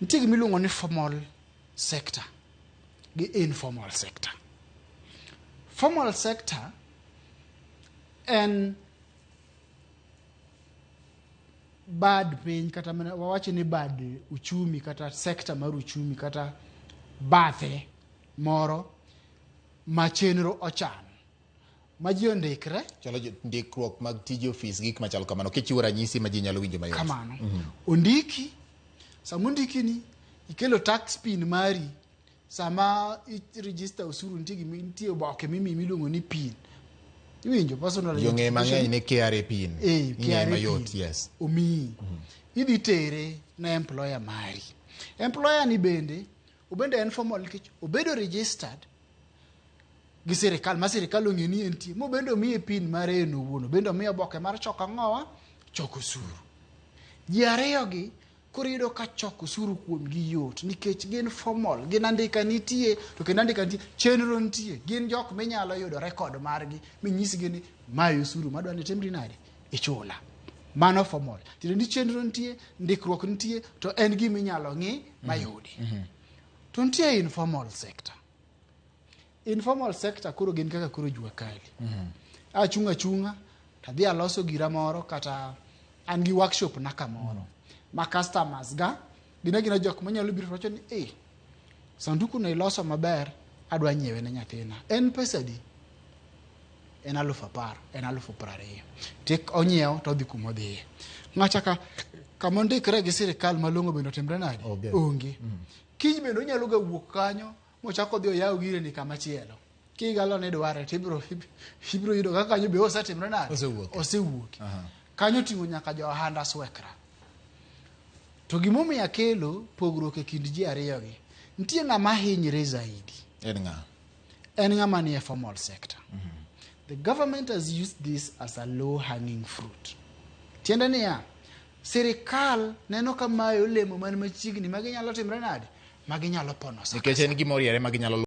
Nitie gima iluongo ni formal sector gi informal sector. Formal sector en bad piny kata mana wawach ni bad uchumi kata sector mar uchumi kata bathe moro ma chenro ochan ma ji ondikre. Chalo ndikruok mag tije ofis, gik machalo kamano, kichiwo ranyisi ma ji nyalo winjo mayot. Kamano. Ondiki, sama ondiki ni ikelo tax pin mari, sama i register osuru nitie gima nitie oboke mimiyi miluongo ni pin. Iwinjo personal Ji ong'eyo mang'eny ni KRA pin. Ing'eye KRA mayot, pin. Yes. Omiyi. Idhi tere ne employer mari. Employer ni bende, obende en formal nikech obedo registered gi sirikal ma sirikal ong'e ni entie mobende omiye pin mare en owuon, obende omiye oboke mar choko ang'owa choko osuru. Ji ariyo gi koro iyudo ka choko osuru kuomgi yot nikech gin formal, gin andika nitie, to kendo andika nitie, chenro nitie, gin jok minyalo yudo record margi minyisgi ni mae osuru madwa ni timri nade ichula. Mano formal, tiende ni chenro nitie, ndikruok nitie, to en gima inyalo ng'i mayudi. To nitie informal sector. Informal sector koro gin kaka koro jua kali. Achung' achung'a tadhi aloso gira moro kata an gi workshop na kamoro ma customers ga gin agina jok manyalo biro to wacho ni eh, sanduku no iloso maber, adwa nyiewe ne nyathina, en pesa adi? En 10,000, en 20,000. Tik onyiewo to odhi kuma odhiye. Ng'acha ka kama ondikre gi sirikal malong'o bende otimre nade? Onge. Onge. Kiny bende onyalo ga wuok kanyo mochako odhi oyaw gire ni kama chielo. Kigalo ni dware to ibiro yudo ka kanyo be osetimre nade? Osewuoke. Osewuoke. Kanyo oting'o nyaka jo ohand aswekra. To gimomiyo akelo pogruok e kind ji ariyogi, nitie ng'ama hinyre zaidi. En ng'a? En ng'ama nie formal sector. The government has used this as a low hanging fruit. Tiende niya, sirikal neno ka mae olemo man machiegni ma ginyalo timre nade? Ma ginyalo pono sa. Nikech en gima oriere ma ginyalo